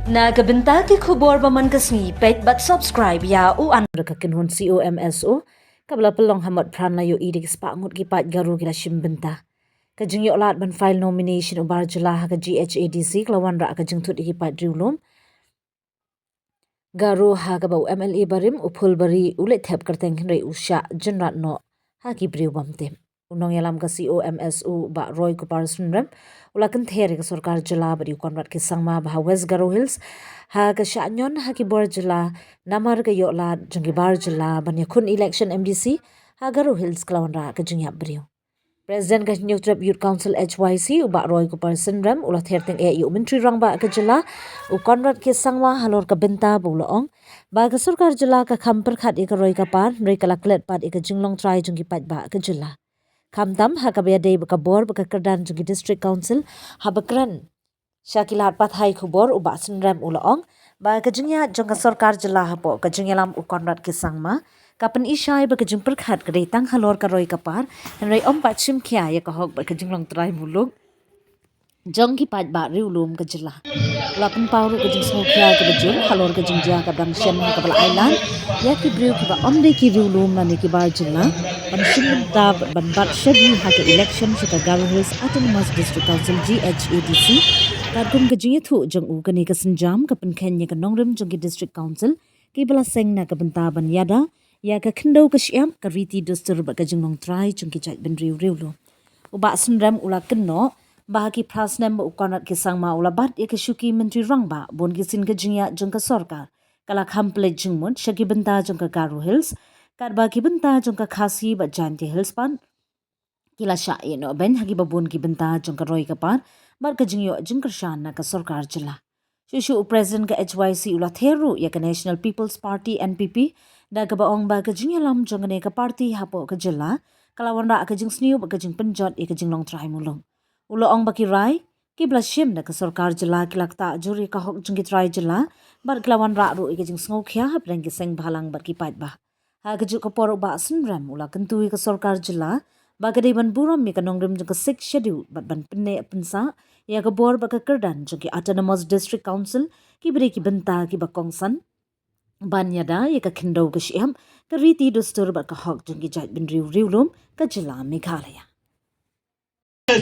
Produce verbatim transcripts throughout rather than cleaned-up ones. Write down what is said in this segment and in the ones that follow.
Na ka bynta ki khubor ba man ka sngi, peit bad subscribe ïa u an. Ka kynhun COMSO kaba la pynlong ha Motphran la ïohi da ki spah ngut ki paid Garo ki la shim bynta. Ka jingïoh lad ban file nomination u bar jylla ha ka GHADC ka la wanrah ka jingthut ïa ki paid riewlum Garo ha kaba u MLA barim u Phulbari u leit thep kyrteng hynrei u shah jynrat noh ha ki briew bym tip. U nongïalam ka COMSO u Bah Roy Kupar Synrem u la kynther ïa ka sorkar jylla bad ïa u Conrad K Sangma ba ha West Garo Hills ha ka shah ñion ha ki bor jylla namar ka ïoh lad jong ki bar jylla ban ïakhun election MDC ha Garo Hills ka la wanrah ka jingïap briew. President ka Hynñiewtrep Youth Council HYC u Bah Roy Kupar Synrem u la ther tyngeh ïa u Myntri Rangbah ka jylla u Conrad K Sangma halor ka bynta ba u la ong ba ka sorkar jylla ka kham pyrkhat ïa ka roi ka par hynrei ka la klet pat ïa ka jinglong trai jong ki paidbah ka jylla. Khamtam ha kaba ïadei bad ka bor bad ka kyrdan jong ki District Council, haba kren sha ki lad pathai khubor u Bah Synrem u la ong ba ka jingïaid jong ka sorkar jylla hapoh ka jingïalam u Conrad K Sangma ka pyni shai ba ka jingpyrkhat ka dei tang halor ka roi ka par hynrei ym pat shim khia ïa ka hok bad ka jinglong trai muluk jong ki paidbah riewlum ka jylla. U la pynpaw ruh ka jingsngewkhia kaba jur halor ka jingjia ka dang shen ha kaba la ailad ïa ki briew kiba ym dei ki riewlum lane ki bar jylla ban shim bynta ban bat shadi ha ka election sha ka Garo Hills Autonomous District Council GHADC. Katkum ka jingïathuh jong u kane ka sienjam ka pynkheiñ ïa ka nongrim jong ki District Council kiba la seng na ka bynta ban ïada ïa ka khyndew ka shyiap, ka riti dustur bad ka jinglong trai jong ki jaitbynriew riewlum. U Bah Synrem u la kynnoh ba ha ki phra snem ba u Conrad K Sangma u la bat ïa ka shuki Myntri Rangbah, bun ki sien ka jingïaid jong ka sorkar ka la kham pynleit jingmut sha ki bynta jong ka Garo Hills, katba ki bynta jong ka Khasi bad Jaintia Hills pat ki la shah ïeh noh beiñ ha kiba bun ki bynta jong ka roi ka par bad ka jingïoh jingkyrshan na ka sorkar jylla. Shuh shuh u President ka HYC u la ther ruh ïa ka National People's Party NPP da kaba ong ba ka jingïalam jong kane ka party hapoh ka jylla ka la wanrah ka jingsniew bad ka jingpynjot ïa ka jinglong trai muluk. U la ong ba ki rai kiba la shim da ka sorkar jylla ki la ktah jur ïa ka hok jong ki trai jylla bad ki la wanrah ruh ïa ka jingsngewkhia hapdeng ki seng bhalang bad ki paidbah. Ha kajuh ka por u Bah Synrem u la kyntu ïa ka sorkar jylla ba ka dei ban burom ïa ka nongrim jong ka Sixth Schedule bad ban pynneh pynsah ïa ka bor bad ka kyrdan jong ki Autonomous District Council kiba dei ki bynta kiba kongsan ban ïada ïa ka khyndew ka shyiap, ka riti dustur bad ka hok jong ki jaitbynriew riewlum ka jylla Meghalaya.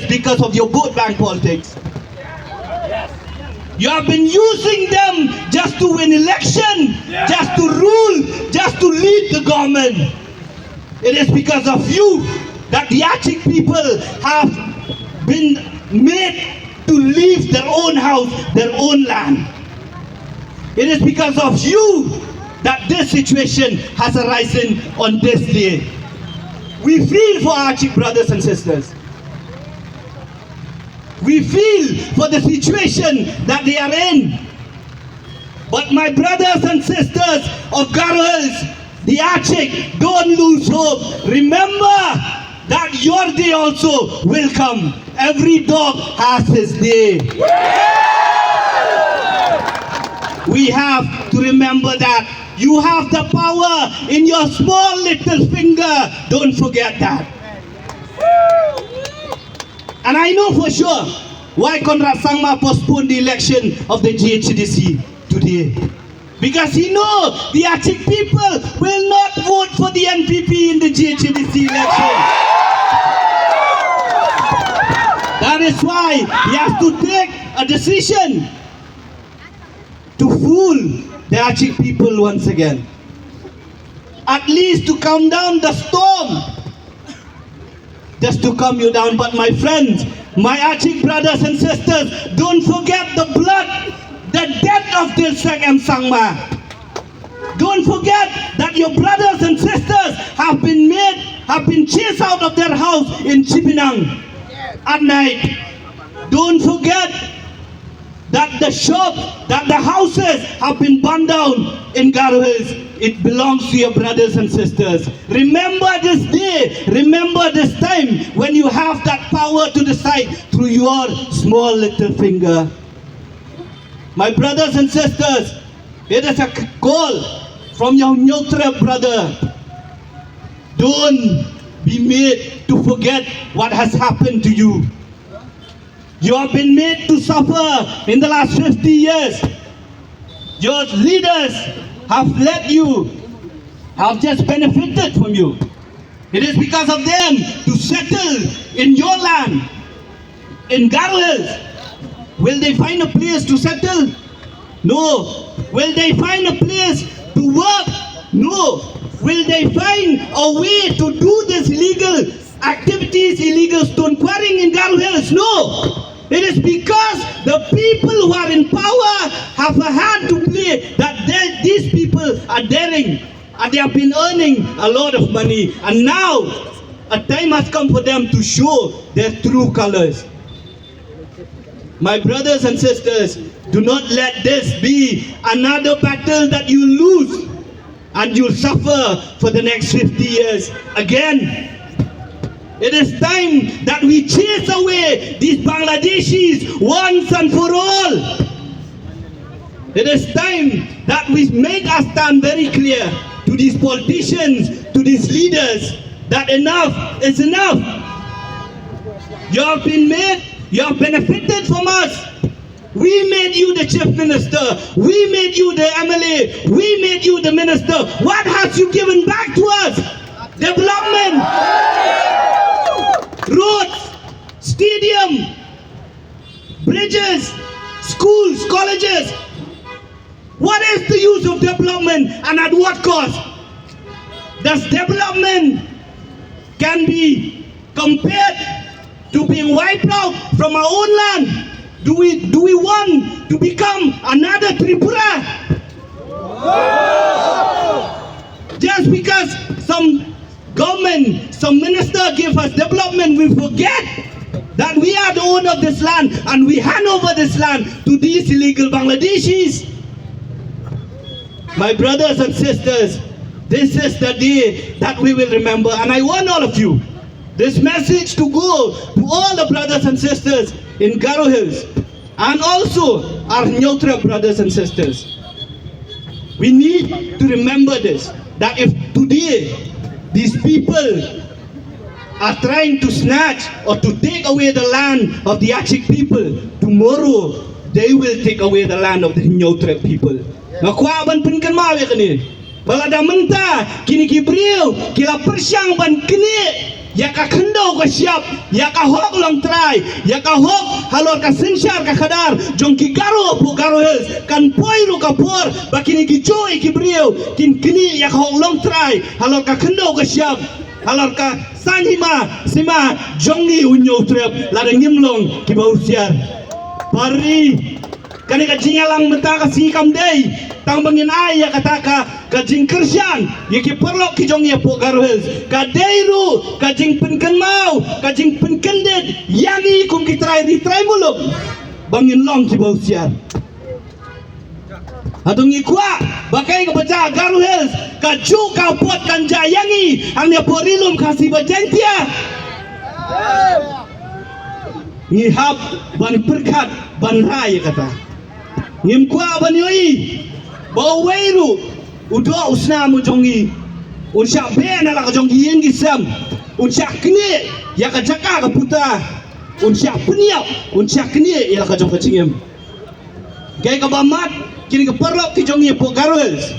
Because of your vote bank politics. You have been using them just to win election, just to rule, just to lead the government. It is because of you that the Achik people have been made to leave their own house, their own land. It is because of you that this situation has arisen on this day. We feel for our Achik brothers and sisters. We feel for the situation that they are in. But my brothers and sisters of Garo Hills, the Achik, don't lose hope. Remember that your day also will come. Every dog has his day. We have to remember that. You have the power in your small little finger. Don't forget that. And I know for sure why Conrad Sangma postponed the election of the GHADC today. Because he know the Achik people will not vote for the NPP in the GHADC election. That is why he has to take a decision to fool the Achik people once again. At least to calm down the storm, just to calm you down. But my friends, my Achik brothers and sisters, don't forget the blood, the death of Dilsang M Sangma. Don't forget that your brothers and sisters have been made, have been chased out of their house in Chibinang at night. Don't forget that the shop, that the houses have been burned down in Garo Hills. It belongs to your brothers and sisters. Remember this day, remember this time when you have that power to decide through your small little finger. My brothers and sisters, it is a call from your Hynñiewtrep brother. Don't be made to forget what has happened to you. You have been made to suffer in the last fifty years. Your leaders have led you, have just benefited from you. It is because of them to settle in your land, in Garo Hills. Will they find a place to settle? No. Will they find a place to work? No. Will they find a way to do this illegal activities, illegal stone quarrying in Garo Hills? No. It is because the people who are in power have a hand to play that they, these people are daring, and they have been earning a lot of money. And now a time has come for them to show their true colors. My brothers and sisters, do not let this be another battle that you lose and you'll suffer for the next fifty years again. It is time that we chase away these Bangladeshis once and for all. It is time that we make our stand very clear to these politicians, to these leaders, that enough is enough. You have been made, you have benefited from us. We made you the chief minister. We made you the M L A. We made you the minister. What has you given back to us? Development, roads, stadium, bridges, schools, colleges. What is the use of development and at what cost? Does development can be compared to being wiped out from our own land? Do we do we want to become another Tripura? Just because some government, some minister give us development, we forget that we are the owner of this land and we hand over this land to these illegal Bangladeshis. My brothers and sisters, this is the day that we will remember, and I want all of you, this message to go to all the brothers and sisters in Garo Hills and also our Hynñiewtrep brothers and sisters. We need to remember this, that if today these people are trying to snatch or to take away the land of the Yachik people, tomorrow they will take away the land of the Hynñiewtrep people. Nga kwah ban pynkynmaw ïa kane. Ba lada mynta kine ki briew ki la pyrshang ban knieh ïa ka khyndew ka shyiap, ïa ka hok longtrai, ïa ka hok halor ka synshar ka khadar jong ki Garo hapoh Garo Hills, kan poi ruh ka por ba kine ki juh ïa ki briew kin knieh ïa ka hok longtrai halor ka khyndew ka shyiap, halor ka saiñ hima sima jong ngi u Hynñiewtrep, lada ngim long kiba husiar. Parri, kane ka jingïalang mynta ka sngi kam dei tang ba ngin ai ïa kata ka, ka jingkyrshan ïa ki paralok ki jong ngi hapoh Garo Hills. Ka dei ruh ka jingpynkynmaw, ka jingpynkyndit ïa ngi kum ki trai ri trai muluk ba ngin long kiba husiar. Hato ngi kwah ba kaei kaba jia ha Garo Hills, ka juh ka hapot kan jia ïa ngi hangne hapoh Ri Lum Khasi bad Jaiñtia? Ngi hap ban pyrkhat ban rai ïa kata. Ngim kwah ban ïohi ba uwei ruh u doh u snam u jong ngi un shah beh na la ka jong ki ïing ki sem, un shah knieh ïa ka jaka ka puta, un shah pynïap, un shah knieh ïa la ka jong ka jingim. Kaei kaba mad, kine ki paralok ki jong ngi hapoh Garo Hills,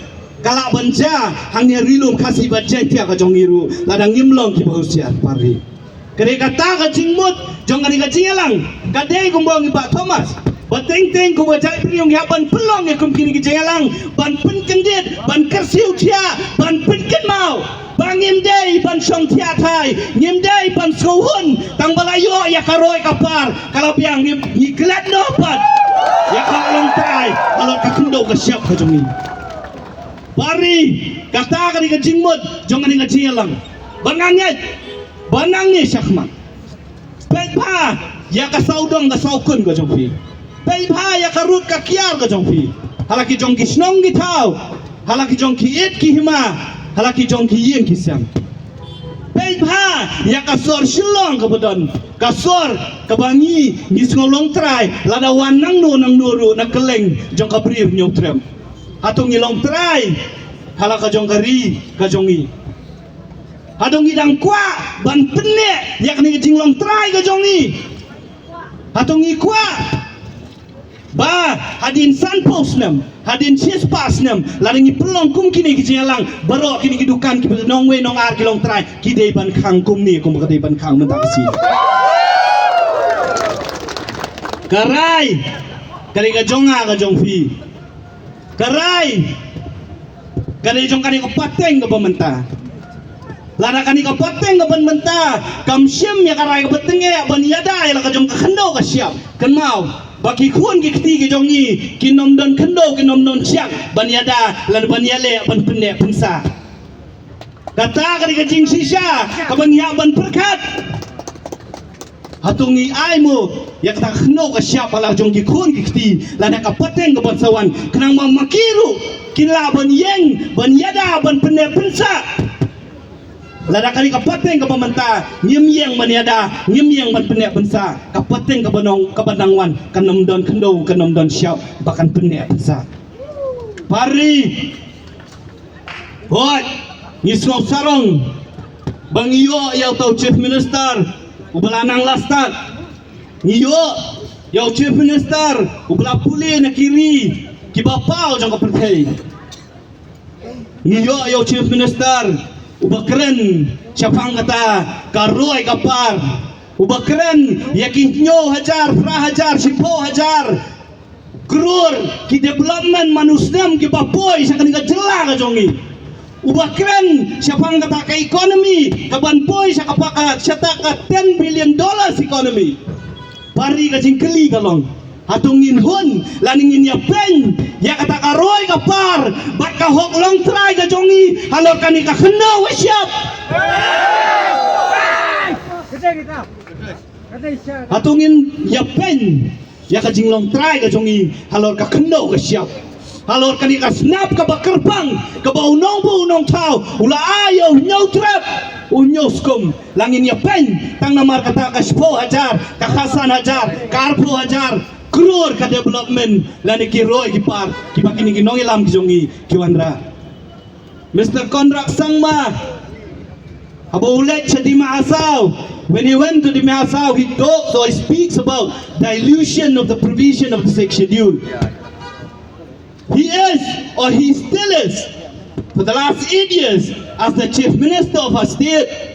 ka lah ban jia hangne ha Ri Lum Khasi bad Jaiñtia ka jong ngi ruh, lada ngim long kiba husiar, parri. Ka dei kata ka jingmut jong kane ka jingïalang, ka dei kumba ong i Bah Thomas, ba teng teng kumba jaitbynriew ngi hap ban pynlong ïa kum kine ki jingïalang, ban pynkyndit, ban kyrsiew thiah, ban pynkynmaw ba ngim dei ban shong thiah thai, ngim dei ban sngewhun tang ba la ïoh ïa ka roi ka par, ka la biang, ngi, ngi klet noh pat ïa ka longtrai halor ka khyndew ka shyiap ka jong ngi. Parri, kata ka dei ka jingmut jong kane ka jingïalang. Ba nga ngeit ba nangne shakhmat, peit bha ïa ka sawdong ka sawkun ka jong phi. Peit bha ïa ka rud ka kiar ka jong phi. Ha la ki jong ki shnong ki thaw, ha la ki jong ki it ki hima, ha la ki jong ki ïing ki sem. Peit bha ïa ka sor Shillong kaba don, ka sor kaba ngi, ngi sngew longtrai lada wan nangno nangno ruh na kylleng jong ka Bri u Hynñiewtrep. Hato ngi longtrai ha la ka jong ka ri ka jong ngi? Hato ngi dang kwah ban pynneh ïa kane ka jinglongtrai ka jong ngi? Hato ngi kwah Ba hadien sanphew snem, hadien shispah snem, lada ngi pynlong kum kine ki jingïalang, baroh kine ki dukan kiba nongwei nongar ki longtrai ki dei ban khang kumne, kumba ka dei ban khang mynta ka sngi. Ka rai ka dei ka jong nga, ka jong phi. Ka rai ka dei jong kane ka pateng kaba mynta. Lada kane ka pateng kaba mynta kam shim ïa ka rai kaba tyngeh ban ïada ïa la ka jong ka khyndew ka shyiap, kynmaw ba ki khun ki kti ki jong ngi kin ym don khyndew, kin ym don shyiap ban ïada lane ban ïaleh, ban pynneh pynsah. Kata ka dei ka jingshisha kaba ngi hap ban pyrkhat. Hato ngi ai mo ïa kata ka khyndew ka shyiap ha la jong ki khun ki kti lane ka pateng kaban sa wan, khnang ba ma ki ruh kin lah ban ïeng, ban ïada, ban pynneh pynsah? Lada ka dei ka pateng kaba mynta ngim ïeng ban ïada, ngim ïeng ban pynneh pynsah, ka pateng kaba nang, kaba nang wan kan ym don khyndew, kan ym don shyiap ba kan pynneh pynsah. Pari, hooid, ngi sngew sarong ba ngi ïoh ïa uta u Chief Minister uba la nang la stad. Ngi ïoh ïa u Chief Minister uba la pule na ki ri kiba paw jong ka pyrthei. Ngi ïoh ïa u Chief Minister uba kren shaphang kata ka roi ka par, uba kren ïa ki hynñiew hajar, phra hajar, shiphew hajar klur ki development man u snem kiba poi sha kane ka jylla ka jong ngi. Uba kren shaphang kata ka economy kaban poi sha ka pa-, sha kata ka ten billion dollars economy. Pari, ka jingkylli ka long, hato ngin hun lane ngin ïapeiñ ïa kata ka roi ka par bad ka hok longtrai ka jong ngi halor kane ka khyndew ka shyiap? Hato ngin ïapeiñ ïa ka jinglongtrai ka jong ngi halor ka khyndew ka shyiap, halor kane ka snap kaba kyrpang kaba u nongbuh u nongthaw u la ai ïa u hynñiew trep, u hynñiew skum? La ngin ïapeiñ tang namar kata ka shiphew hajar, ka khatsan hajar, ka arphew hajar klur ka development lane ki roi ki par kiba kine ki nongïalam ki jong ngi ki wanrah? Mister Conrad Sangma, haba u leit sha Dima Hasao, when he went to Dima Hasao, he talks or he speaks about dilution of the provision of the Sixth Schedule. He is, or he still is, for the last eight years, as the Chief Minister of our state,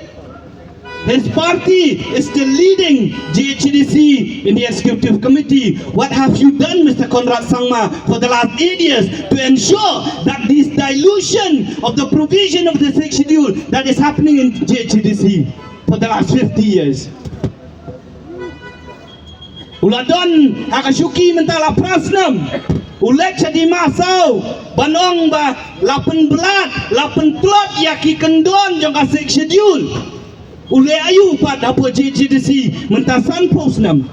his party is still leading J H A D C in the executive committee. What have you done, Mister Conrad Sangma, for the last eight years to ensure that this dilution of the provision of the Sixth Schedule that is happening in J H A D C for the last fifty years? U la don ha ka shuki mynta la phra snem. U leit sha Dima Hasao ban ong ba la pynblad, la pyntlot ïa ki kyndon jong ka Sixth Schedule. U leh aïu pat hapoh J H A D C mynta sanphew snem?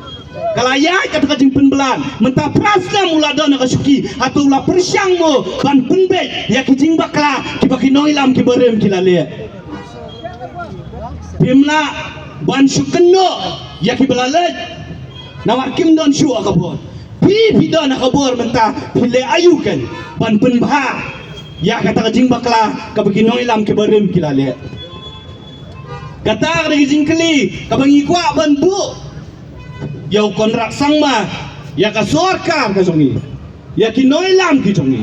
Ka la ïaid kata ka jingpynblad, mynta phra snem u la don ha ka shuki. Hato u la pyrshang mo ban pynbeit ïa ki jingbakla kiba ki nongïalam kiba rim ki la leh? Phim lah ban shu kynnoh ïa kiba la leit, namar kim don shuh ha ka bor. Phi, phi don ha ka bor mynta, phi leh aïu ken ban pynbha ïa kata ka jingbakla kaba ki nongïalam kiba rim ki la leh? Kata ka dei ka jingkylli kaba ngi kwah ban buh ïa u Conrad Sangma, ïa ka sorkar ka jong ngi, ïa ki nongïalam ki jong ngi.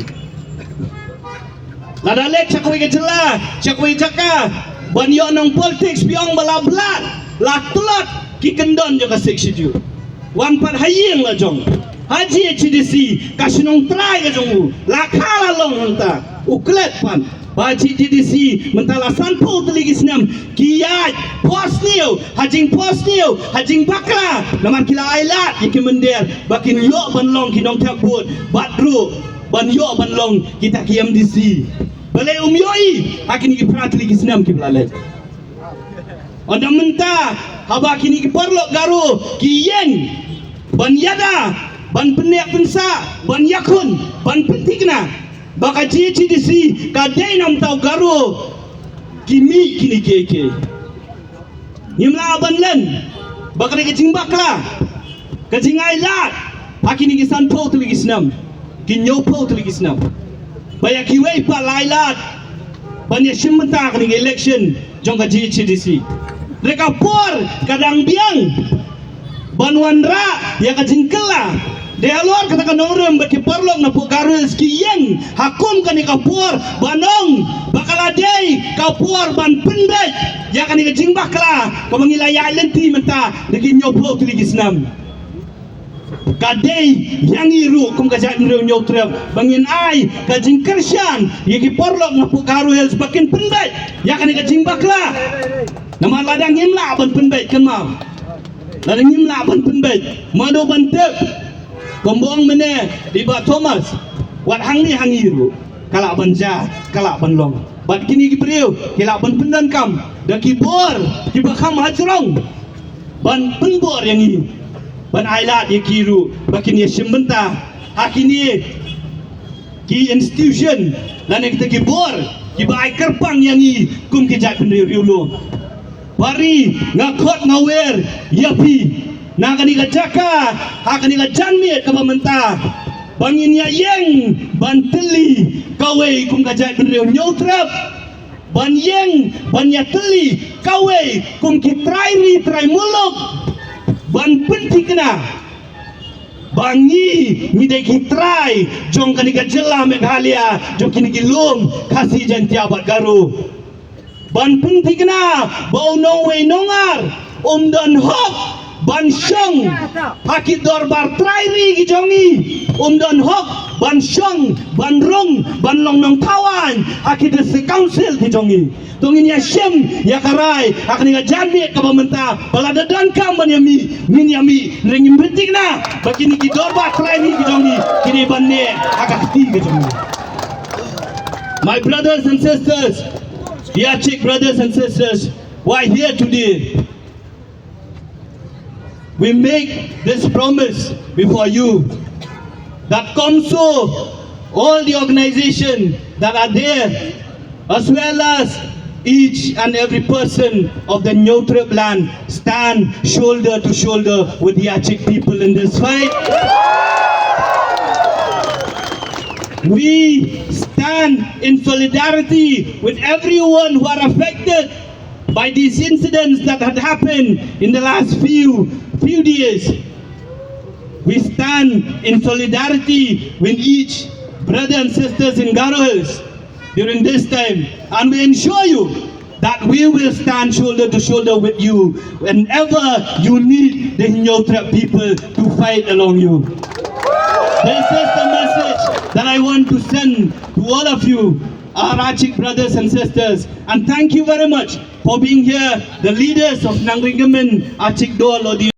Lada leit sha kawei ka jylla, sha kawei jaka, ban ïoh nong politics, phi ong ba la blad, la tlot ki kyndon jong ka Sixth Schedule. Wan pat ha ïing la jong, ha J H A D C, ka shnong trai ka jong u, la kha la long hangta. U klet pat ba J H A D C mynta la sanphew tylli ki snem ki ïaid phohsniew ha jingphohsniew, ha jingbakla, namar ki la ailad ïa ki mynder ba kin ïoh ban long ki nongthep vote bad ruh ban ïoh ban long kita ki M D C. Balei um ïohi ha kine ki phra tylli ki snem kiba la leit? Ynda mynta haba kine ki paralok Garo ki ïeng ban ïada, ban pynneh pynsah, ban ïakhun, ban pynthikna ba ka J H A D C ka dei na bynta u Garo, ki mih kine kiei kiei. Ngim lah ban len ba ka dei ka jingbakla, ka jingailad ha kine ki sanphew tylli ki snem, ki hynñiewphew tylli ki snem, ba ïa kiwei pat la ailad ban ïashim bynta ha kane ka election jong ka J H A D C. Re ka por ka dang biang ban wanrah ïa ka jingkylla Te halor kata ka nongrim bad ki paralok na pdeng Garo Hills ki ïeng ha kum kane ka por ban ong ba ka la dei ka por ban pynbeit ïa kane ka jingbakla kaba ngi la ïaid lynti mynta da ki hynñiewphew tylli ki snem. Ka dei ïa ngi ruh kum ka jaitbynriew Hynñiewtrep ba ngin ai ka jingkyrshan ïa ki paralok na pdeng Garo Hills ba kin pynbeit ïa kane ka jingbakla. Namar lada ngim lah ban pynbeit, kynmaw, lada ngim lah ban pynbeit, mano ban tip? Kumba ong mynne i Bah Thomas, wat hangne ha ngi ruh ka lah ban jia, ka lah ban long. Bad kine ki briew ki lah ban pyndonkam da ki bor kiba kham hajrong ban pynbor ïa ngi, ban ailad ïa ki ruh ba kin ïashim bynta ha kine ki institution lane kita ki bor kiba ai kyrpang ïa ngi kum ki jaitbynriew riewlum. Pari, nga khot nga wer ïa phi na kane ka jaka, ha kane ka janmiet kaba mynta, ba ngin ïa ïeng ban tylli kawei kum ka jaitbynriew Hynñiewtrep, ban ïeng ban ïa tylli kawei kum ki trai ri trai muluk, ban pynthikna ba ngi, ngi dei ki trai jong kane ka jylla Meghalaya, jong kine ki lum Khasi, Jaiñtia bad Garo. Ban pynthikna ba u nongwei nongar um don hok ban shong ha ki dorbar trai ri ki jong ngi, um don hok ban shong, ban rung, ban long nongthaw aiñ ha ki district council ki jong ngi. To ngin ïashim ïa ka rai ha kane ka janmiet kaba mynta ba lada donkam ban ïa mih, ngin ïa mih, hynrei ngin pynthikna ba kine ki dorbar trai ri ki jong ngi ki dei ban neh ha ka kti ka jong ngi. My brothers and sisters, the Achik brothers and sisters who are here today, we make this promise before you that COMSO, all the organizations that are there, as well as each and every person of the Hynñiewtrep land, stand shoulder to shoulder with the Achik people in this fight. We stand in solidarity with everyone who are affected by these incidents that had happened in the last few, few days. We stand in solidarity with each brother and sisters in Garo Hills during this time, and we ensure you that we will stand shoulder to shoulder with you whenever you need the Hynñiewtrep people to fight along you. This is the message that I want to send to all of you, our Achik brothers and sisters, and thank you very much for being here, the leaders of Nangrinkymmen Achik Doa Lodi.